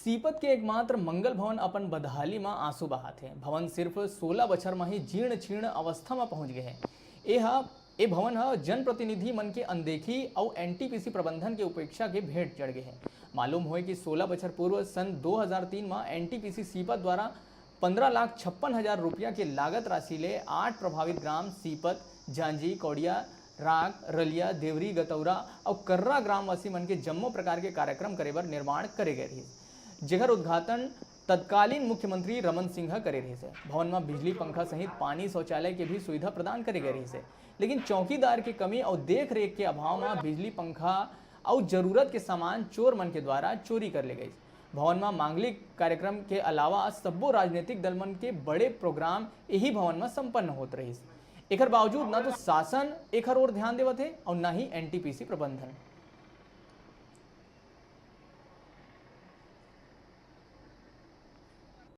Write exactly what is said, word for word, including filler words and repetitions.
सीपत के एकमात्र मंगल भवन अपन बदहाली म आंसू बहात हे। भवन सिर्फ सोलह बछर म ही जीर्ण छीर्ण अवस्था म पहुंच गए हे। ए ह ए भवन ह जनप्रतिनिधि मन के अनदेखी अउ एनटीपीसी प्रबंधन के उपेक्षा के भेंट चढ़ गए हे। मालूम होए कि सोलह बछर पूर्व सन दो हज़ार तीन म एनटीपीसी सीपत द्वारा पंद्रह लाख छप्पन हजार रुपया के लागत राशि ले आठ प्रभावित ग्राम सीपत, जांजी, कौड़िया, राग, रलिया, देवरी, गतौरा अउ कर्रा ग्रामवासी मन के जम्मो प्रकार के कार्यक्रम करे बर निर्माण करे गए रहिस, जेकर उद्घाटन तत्कालीन मुख्यमंत्री रमन सिंह ह करे रहिस हे। भवन म बिजली, पंखा सहित पानी, शौचालय के भी सुविधा प्रदान करे गए रहिस हे, लेकिन चौकीदार के कमी अउ देख रेख के अभाव म बिजली, पंखा अउ जरूरत के सामान चोर मन के द्वारा चोरी कर ले गइस। भवन म मांगलिक कार्यक्रम के अलावा सब्बो राजनीतिक दल मन के बड़े प्रोग्राम यही भवन म संपन्न होत रहिस। एकर बावजूद न तो शासन एकर ओर ध्यान देवत हे अउ न ही एनटीपीसी प्रबंधन।